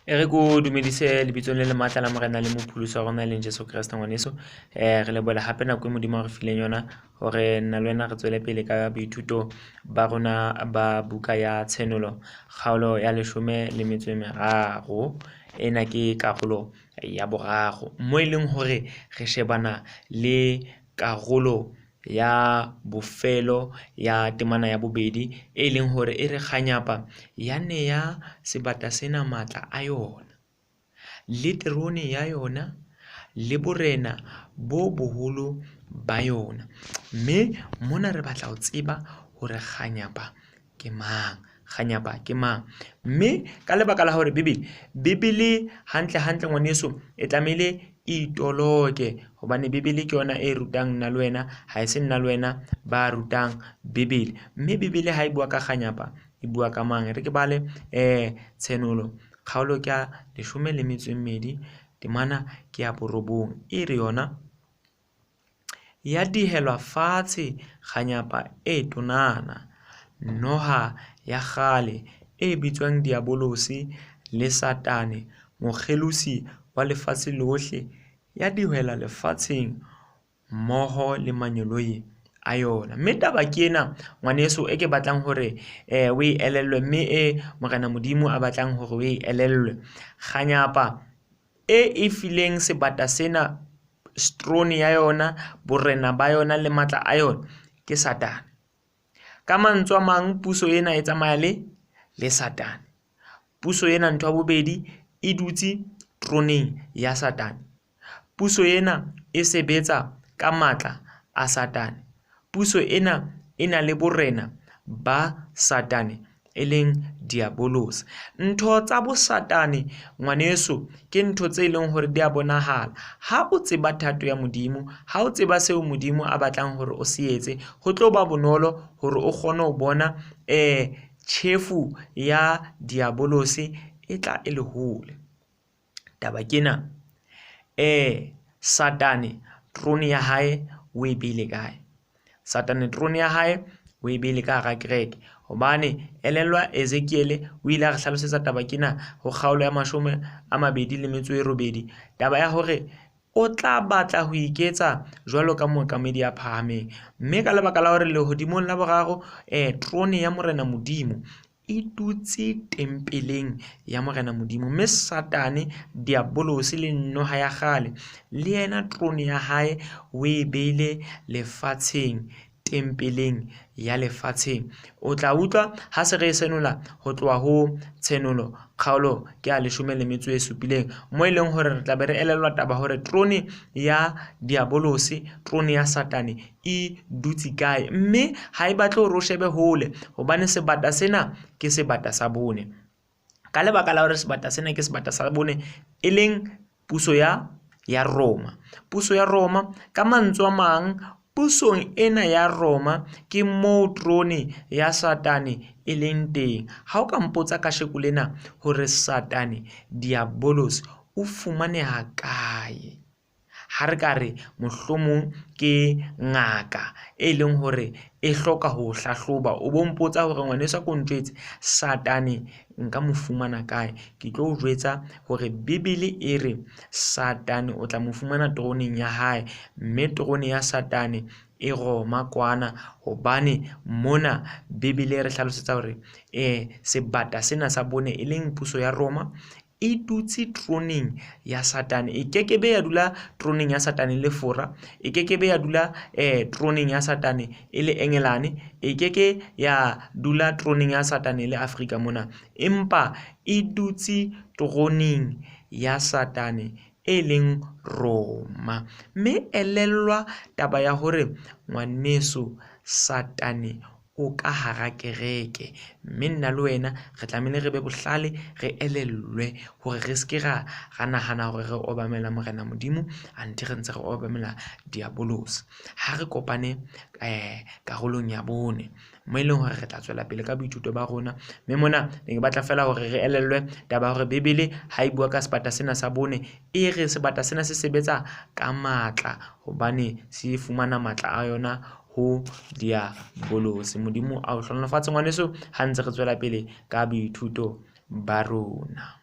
E re ko dumedise lebitsong le le matla la Morena le Mopholosi wa rona e leng Jesu Kreste ngwaneso. Re lebohela hape nako e Modimo a re fileng yona hore nna le wena re tswele pele ka boithuto ba rona ba buka ya Tshenolo kgaolo ya leshome le metso e meraro. Ena ke karolo ya boraro mo e leng hore re shebana le karolo ya bofelo ya temana ya bobedi e leng hore e re kganyapa ya neya sebata sena matla a yona le terone ya yona le borena bo boholo ba yona. Mme mona re batla ho tseba hore kganyapa ke mang, kganyapa ke mang. Mme ka lebaka la hore Bibele, Bibele hantle hantle ngwaneso e tlamehile e itoloke hobane Bibele ke yona e rutang nna le wena, ha e se nna le wena ba rutang Bibele. Mme Bibele ha e bua ka kganyapa e bua ka mang? E re ke bale Tshenolo kgaolo ke ya leshome le metso e mmedi temana ke ya borobong e re yona ya dihelwa fatshe kganyapa e tonana, noha ya kgale e bitswang Diabolose le Satane, mokgelosi wa lefatshe lohle, ya dihela lefatsheng mmoho le mangeloi a yona. Mme taba ke ena ngwaneso e ke batlang hore o e elellwe mme e Morena Modimo a batlang hore o e elellwe. Kganyapa e e fileng sebata sena strone ya yona, borena ba yona le matla a yona ke Satane. Ka mantswe a mang puso ena e tsamaya le le Satane. Puso ena ntho ya bobedi e dutse troneng ya Satane. Puso ena e sebetsa ka matla a Satane. Puso ena e na le borena ba Satane e leng Diabolose. Ntho tsa bosatane ngwaneso ke ntho tse leng hore di a bonahala. Ha o tseba thato ya Modimo, ha o tseba seo Modimo a batlang hore o se etse, ho tlo ba bonolo hore o kgone ho bona tjhefu ya Diabolose e tla e le hole. Taba ke ena, Satane terone ya hae o e beile kae? Satane terone ya hae o e beile ka hara kereke. Hobane elellwa Ezekiele o ile a re hlalosetsa taba kena ho kgaolo ya mashome a mabedi le metso e robedi. Taba ya hore o tla batla ho iketsa jwalo ka mookamedi ya phahameng. Mme ka lebaka la hore lehodimong la boraro terone ya Morena Modimo e dutse tempeleng ya Morena Modimo, mme Satane Diabolose le noha ya kgale le yena terone ya hae o e beile lefatsheng, tempeleng ya lefatsheng. O tla utlwa ha se re e senola ho tloha ho Tshenolo kgaolo ke ya leshome le metso e supileng, mo e leng hore re tla be re elellwa taba hore terone ya Diabolose, terone ya Satane e dutse kae. Mme ha e batle hore o shebe hole hobane sebata sena ke sebata sa bone. Ka lebaka la hore sebata sena ke sebata sa bone e leng puso ya Roma. Puso ya Roma ka mantswe a mang, pusong ena ya Roma ke moo terone ya Satane e leng teng. Ha o ka mpotsa kasheko lena hore Satane Diabolose o fumaneha kae, ha re ka re mohlomong ke ngaka e leng hore e hloka ho hlahloba, o bo mpotsa hore ngwaneso a ko ntjwetse Satane nka mo fumana kae, ke tlo o jwetsa hore Bibele e re Satane o tla mo fumana teroneng ya hae, mme terone ya Satane e Roma kwana, hobane mona Bibele e re hlalosetsa hore sebata sena sa bone e leng puso ya Roma e dutse troneng ya Satane. E kekebe ya dula troneng ya Satane le Fora, e kekebe ya dula troneng ya Satane e le Engelane, e keke ya dula troneng ya Satane le Afrika mona, empa e dutse troneng ya Satane e leng Roma. Mme elellwa taba ya hore ngwaneso Satane o ka hara kereke, mme nna le wena re tlamehile re be bohlale, re elellwe hore re seke ra nahana hore re obamela Morena Modimo anthe re ntse re obamela Diabolose. Ha re kopane karolong ya bone mo e leng hore re tla tswela pele ka boithuto ba rona. Mme mona ne ke batla feela hore re elellwe taba ya hore Bibele ha e bua ka sebata sena sa bone e re sebata sena se sebetsa ka matla hobane se fumana matla a yona ho Diabolose. Modimo a o hlohonolofatse ngwaneso ha ntse re tswela pele ka boithuto ba rona.